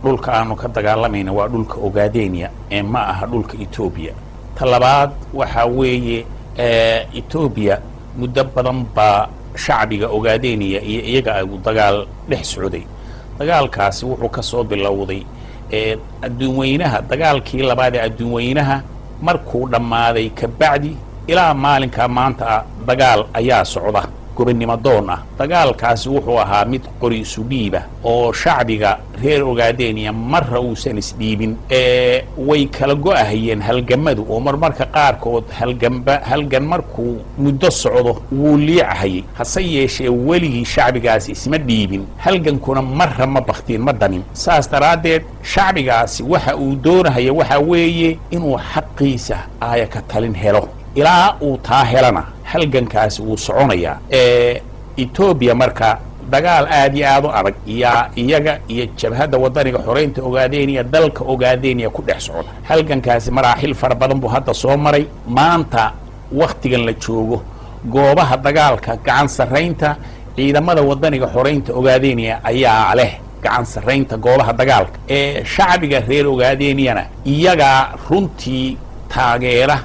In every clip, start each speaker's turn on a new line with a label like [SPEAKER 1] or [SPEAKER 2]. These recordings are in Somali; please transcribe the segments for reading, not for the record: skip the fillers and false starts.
[SPEAKER 1] Dhulka aanu ka dagaalamayna waa dhulka Ogaadenia ee ma aha dhulka Etoobiya. Ta labaad waxaa weeye, Etoobiya muddo badan baa shacbiga Ogaadenia iyo iyaga uu dagaal dhex socday. Dagaalkaasi wuxuu ka soo bilowday adduunweynaha, dagaalkii labaad ee adduunweynaha markuu dhammaaday kabacdi ilaa maalinkaa maanta ah dagaal ayaa socda gobonnimo doon ah. Dagaalkaasi wuxuu ahaa mid qori isu dhiiba oo shacbiga reer Ogaadenia marra uusan isdhiibin. Way kala go'ahayeen halgamadu oo marmarka qaarkood halgamba halgan markuu muddo socdo wuu liicahayay. Hase yeeshee, weligii shacbigaasi isma dhiibin, halgankuna marra ma baktiin, ma damin. Saas daraaddeed shacbigaasi waxa uu doonahaya waxaa weeye inuu xaqiisa aaya ka talin helo. Ilaa uu taa helana halgankaasi wuu soconayaa. Etoobiya marka dagaal aad iyo aad u adag yaa iyaga iyo Jabhadda Wadaniga Xoreynta Ogaadeniya, dalka Ogaadeniya ku dhex socda. Halgankaasi maraaxil fara badan buu hadda soo maray. Maanta waktigan la joogo, goobaha dagaalka gacan sarraynta ciidamada Wadaniga Xoreynta Ogaadeniya ayaa leh gacan sarraynta goobaha dagaalka. Ee shacbiga reer Ogaadeniyana iyagaa runtii taageera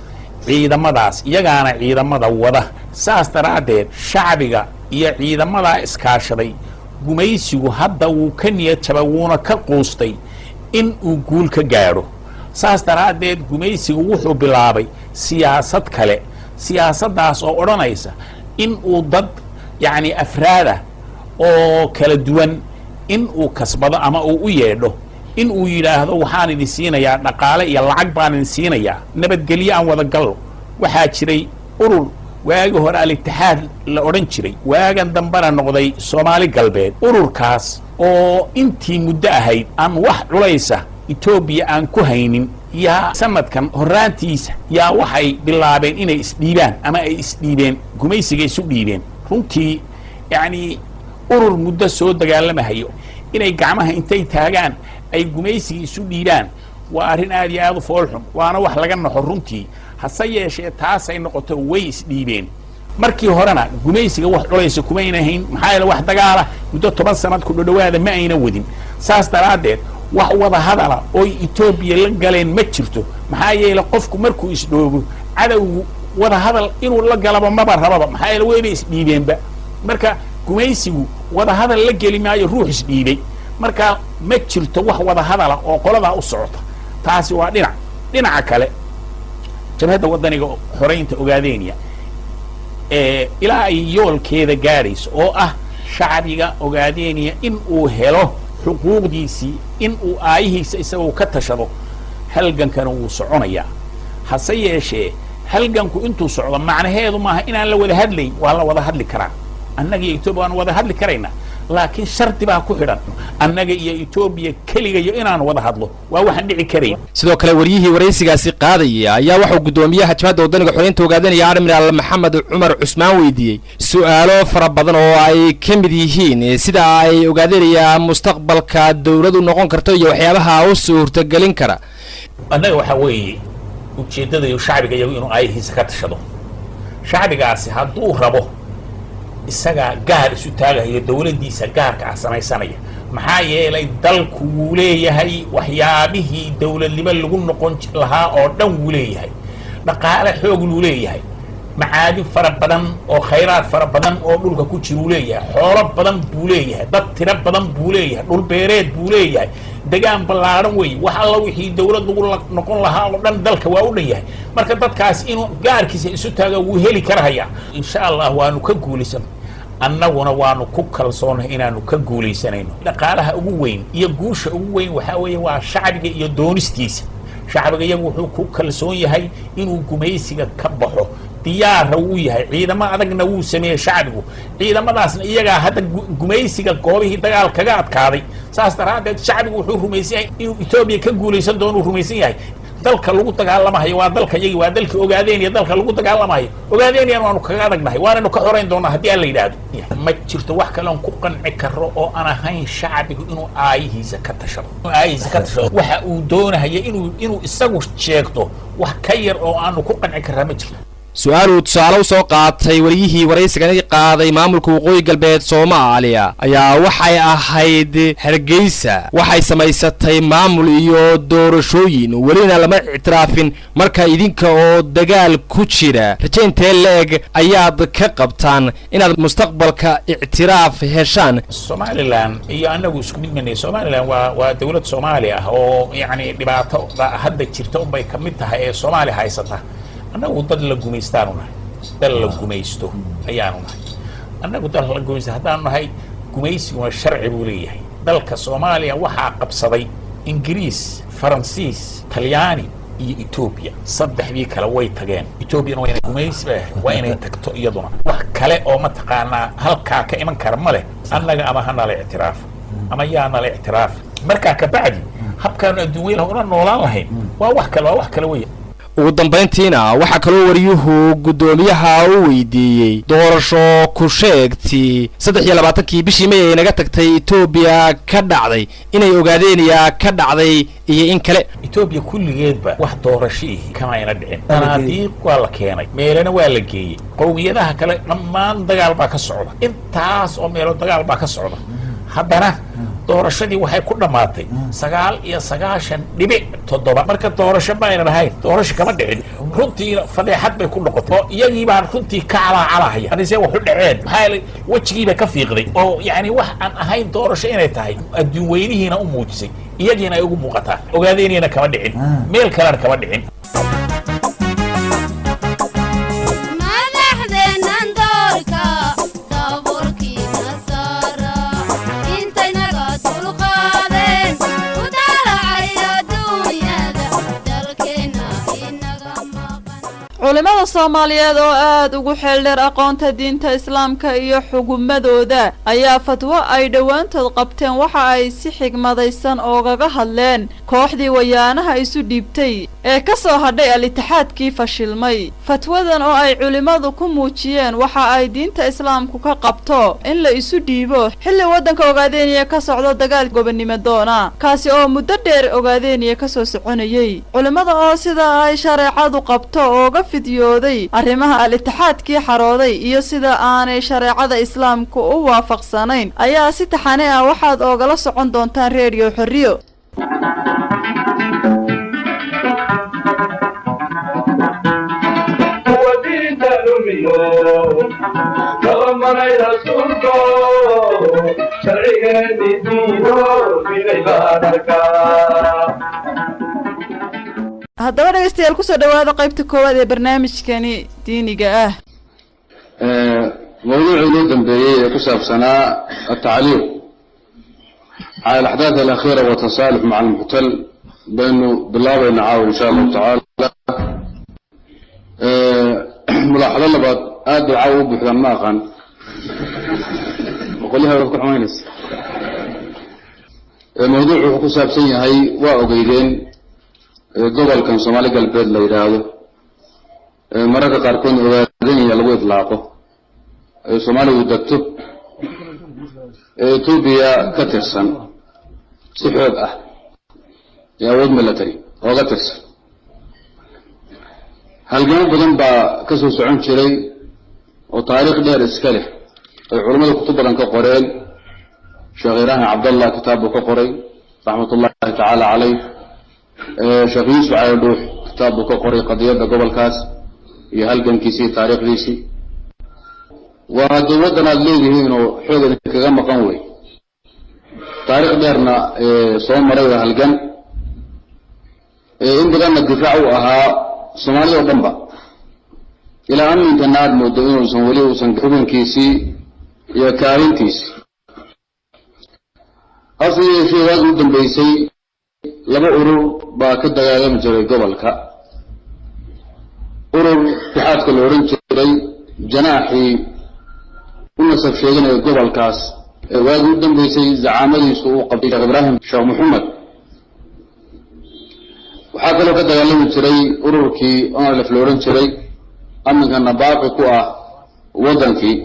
[SPEAKER 1] ciidamadaas, iyagaana ciidamada wada. Saas daraaddeed shacbiga iyo ciidamadaa iskaashaday, gumaysigu hadda wuu ka niyad jabay, wuuna ka quustay in uu guul ka gaadho. Saas daraaddeed gumaysigu wuxuu bilaabay siyaasad kale, siyaasaddaas oo odhanaysa in uu dad, yacni afraada oo kala duwan, in uu kasbado ama uu u yeedho, in uu yidhaahdo: "Waxaan idin siinayaa dhaqaale iyo lacag baan idin siinayaa, nabadgelyo aan wada gallo." Waxaa jiray urur waagi hore Al-Itixaad la odhan jiray, waagan dambena noqday Soomaali Galbeed. Ururkaas oo intii muddo ahayd aan wax culaysa Etoobiya aan ku haynin, yaa sanadkan horraantiisa yaa waxay bilaabeen inay isdhiibaan ama ay isdhiibeen, gumaysiga isu dhiibeen. Runtii, yacni, urur muddo soo dagaalamahayo inay gacmaha intay taagaan ay gumaysiga isu dhiibaan waa arrin aad iyo aad u foolxun, waana wax laga naxo runtii. Hase yeeshee, taasay noqoto, way isdhiibeen. Markii horena gumaysiga wax culaysa kumayna hayn, maxaa yeele wax dagaala muddo 10 sanad ku dhodhowaada ma ayna wadin. Saas daraaddeed wax wada hadala oy Etoobiya la galeen ma jirto, maxaa yeele qofku markuu isdhoobo cadowgu wada hadal inuu la galaba maba rababa, maxaa yeele wayba isdhiibeenba. Marka gumaysigu wada hadal la geli maayo ruux isdhiibay. Marka ma jirto wax wada hadala oo qoladaa u socota. Taasi waa dhinac. Dhinaca kale, Jabhadda Wadaniga Xoreynta Ogaadenia ilaa ay yoolkeeda gaadhayso oo ah shacbiga Ogaadenia in uu helo xuquuqdiisii, in uu aayihiisa isagoo ka tashado, halgankana wuu soconayaa. Hase yeeshee, halganku intuu socdo macnaheedu maaha inaan la wada hadlayn. Waa la wada hadli karaa, annaga iyo Etoobiya waanu wada hadli karaynaa, laakiin shardi baa ku xidhan. Annaga iyo Etoobiya keligayo inaan wada hadlo waa waxaan dhici karayn.
[SPEAKER 2] Sidoo kale, wariyihii waraysigaasi qaadaya ayaa waxuu guddoomiyaha Jabhadda Wadaniga Xoreynta Ogaadanaya, Admiraal Maxamed Cumar Cusmaan, weydiiyey su-aalo fara badan oo ay ka mid yihiin sida ay Ogaadanaya mustaqbalka dowladu noqon karto iyo waxyaabaha u suurtagelin kara.
[SPEAKER 1] Annaga waxaa weeye ujeeddadayo shacbiga iyagu inuu aayihiisa ka tashado. Shacbigaasi hadduu rabo isagaa gaar isu taagahayo, dowladdiisa gaarka ah samaysanaya, maxaa yeelay dalku wuu leeyahay waxyaabihii dowladnimo lagu noqon lahaa oo dhan wuu leeyahay. Dhaqaale xoog luu leeyahay, macaadin fara badan oo khayraad fara badan oo dhulka ku jiruu leeyahay, xoolo badan buu leeyahay, dad tiro badan buu leeyahay, dhul beereed buu leeyahay, degaan ballaadhan wey. Wax alla wixii dowlad lagu noqon lahaa oo dhan dalka waa u dhan yahay. Marka dadkaas inuu gaarkiisa isu taaga wuu heli karahayaa, insha Allah. Waanu ka guulaysan, annaguna waanu ku kalsoonahay inaanu ka guulaysanayno. Dhaqaalaha ugu weyn iyo guusha ugu weyn waxaa weeye waa shacbiga iyo doonistiisa. Shacbiga iyagu wuxuu ku kalsoon yahay inuu gumaysiga ka baxo, diyaarra wuu yahay, ciidamo adagna wuu sameeyey shacbigu. Ciidamadaasna iyagaa hadda gumaysiga goobihii dagaal kaga adkaaday. Saas daraaddeed shacbigu wuxuu rumaysan yahay inuu Etoobiya ka guulaysan doono, uu rumaysan yahay. Dalka lagu dagaalamahayo waa dalka iyagi, waa dalkii Ogaadeen dalka lagu dagaalamahayo. Ogaadeenyan waanu kaga adagnahay, waanaynu ka xorayn doonaa haddii aan la yidhaahdo. Ma jirto wax kaleon ku qanci karo oo aan ahayn shacbigu inuu aayihiisa ka tashado, inuu aayihiisa ka tashado, waxa uu doonahaya inuu isagu sheegto. Wax ka yar oo aanu ku qanci karaa ma jirto.
[SPEAKER 2] Su-aal uu tusaale usoo qaatay wariyihii waraysigani qaaday maamulka Waqooyi Galbeed Soomaaliya ayaa waxay ahayd: Hargeysa waxay samaysatay maamul iyo doorashooyin, welina lama ictiraafin. Marka idinka oo dagaal ku jira, rajaynta la-eg ayaad ka qabtaan inaad mustaqbalka ictiraaf heshaan?
[SPEAKER 1] Somaliland iyo annagu isku mid manay. Somaliland waa dawlad Soomaali ah oo yacni dhibaato hadda jirta unbay ka mid tahay ee Soomaali haysata. Annagu dad la gumaystaanu nahay, dal la gumaysto ayaanu nahay. Annagu dal la gumaysto haddaanu nahay, gumaysiguna sharci buu leeyahay. Dalka Soomaaliya waxaa qabsaday Ingiriis, Faransiis, Talyaani iyo Etoobiya. Saddexdii kale way tageen. Etoobiyana waa inay gumaysi bay ahayd, waa inay tagto iyaduna. Wax kale oo mataqaanaa halkaa ka iman kara ma leh. Annaga ama ha nala ictiraafo ama yaa nala ictiraaf, markaa ka bacdi habkaanu adduun weynaha ula noolaan lahayn waa wax kale, waa wax kale weya.
[SPEAKER 2] Ugu dambayntiina waxaa kaloo wariyuhu guddoomiyaha u weydiiyey doorasho ku sheegtii 23-kii bishii May ay naga tagtay Etoobiya ka dhacday, inay Ogaadeeniya ka dhacday iyo in kale.
[SPEAKER 1] Etoobiya kulligeedba wax doorasho ihi kama ayna dhicin. Sanaadiiq waa la keenay, meelena waa la geeyey. Qowmiyadaha kale dhammaan dagaal baa ka socda, intaas oo meelo dagaal baa ka socda. Haddana doorashadii waxay ku dhammaatay 99.7. Marka doorasho ma aynan ahayn, doorasho kama dhicin. Runtiina fadeexad bay ku noqotay oo iyagii baan runtii ka calaacalahaya anise wax u dhaceen. Maxaa yeelay, wejigiiba ka fiiqday oo yacni wax aan ahayn doorasho inay tahay adduun weynihiina u muujisay, iyagiina ay ugu muuqataa. Ogaadeynayna kama dhicin, meel kalena kama dhicin.
[SPEAKER 3] Madaxdeennan doorka dabuurkiina saara intaynaga dulqaadeen ku daalacay adduunyada dalkeenna inaga maqan.
[SPEAKER 4] Culimmada Soomaaliyeed oo aada ugu xeeldheer aqoonta diinta Islaamka iyo xugumadooda ayaa fatwo ay dhowaantood qabteen waxa ay si xigmadaysan oogaga hadleen kooxdii Wayaanaha isu dhiibtay ee ka soo hadhay Al-Itixaadkii fashilmay. Fatwadan oo ay culimmadu ku muujiyeen waxa ay diinta Islaamku ka qabto in la isu dhiibo xilli waddanka Ogaadeeniya ka socdo dagaal gobonnimo doona, kaasi oo muddo dheer Ogaadeeniya kasoo soconayey, culimmada oo sida ay shareecadu qabto ooga fidyooday arrimaha Al-Itixaadkii xarooday iyo sida aanay shareecada Islaamku u waafaqsanayn ayaa si taxane ah waxaad oogala socon doontaan Reediyo Xorriyo.
[SPEAKER 5] Diinta lumiyo tabamanay rasuulko sharcigeeni diido inay baan arkaa.
[SPEAKER 4] Haddaba dhegeystayaal, kusoo dhawaada qaybta koowaad ee barnaamijkani diiniga ah.
[SPEAKER 6] Mawduucii inoo dambeeyey ee ku saabsanaa التعليق على الأحداث الأخيرة والتصالح مع المحتل baynu bilaabayna caawa إن شاء الله تعالى. Mulaaxado labaad, aad bay caawa u buuxdaan, ma aqaan boqolyaha waad ku xumaynaysa. Mawduucu wuxuu ku saabsan yahay, waa ogeydeen, gobolkan Soomaali Galbeed la yidhaahdo, mararka qaarkoodna Ogaadanaya lagu idlaaqo, ee Soomaaligu degto, ee Etoobiya ka tirsan si xoog ah iyo awood military ooga tirsan. Halgamo badan baa ka soo socon jiray oo taariikh dheer iska leh, ay culammada kutub badan ka qoreen. Sheekh Ibraahim Cabdallah kitaab buu ka qoray رحمة الله تعالى عليه. Sheekh Yuusuf Cali Dhuux kitaab buu ka qoray qadiyadda gobolkaas iyo halgankiisii iyo taariikhdiisii. Waa dee waddan aada leedihiin oo xoog idinkaga maqan wey, taariikh dheerna soo maray oo halgan in badanna difaac u ahaa Soomaalida oo dhan ba, ilaa aminkana aada moodo inuusan weli uusan xubinkiisii iyo kaalintiisii. Hase yeeshee, waagi u dambeysay laba urur baa ka dagaalami jiray gobolka. Urur Itixaadka la odhan jiray, janaaxii u nasab sheeganaya gobolkaas ee waagii u dambeysay zacaamadiisu uu qabtay Sheekh Ibraahim Sheekh Maxamed. Waxaa kaloo ka dagaalami jiray ururkii ONLF la odhan jiray, aminkana baaqi ku ah waddankii.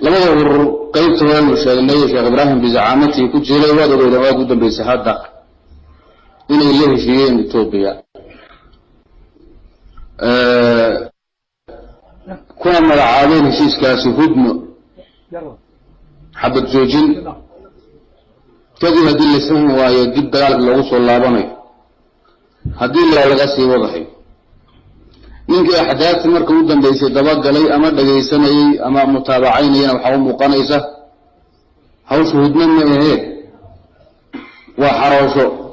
[SPEAKER 6] Labada urur qeybta horenu sheegnay, Sheekh Ibraahim bizacaamatii ku jiray, waad ogeydeen waagi u dambeysay hadda inay la heshiiyeen Etoobiya. Kuna magacaabeen heshiiskaasi hudno, xabad joojin. Kadib haddii la fahmi waayo, dib dagaalka loogu soo laabanayo, haddii laga sii wadahayo. Ninkii axdaafta marka u dambeysay dabagalay ama dhagaysanayey ama mutaabacaynayana, waxaa u muuqanaysa hawsha hudno ma ahee, waa xaroosho.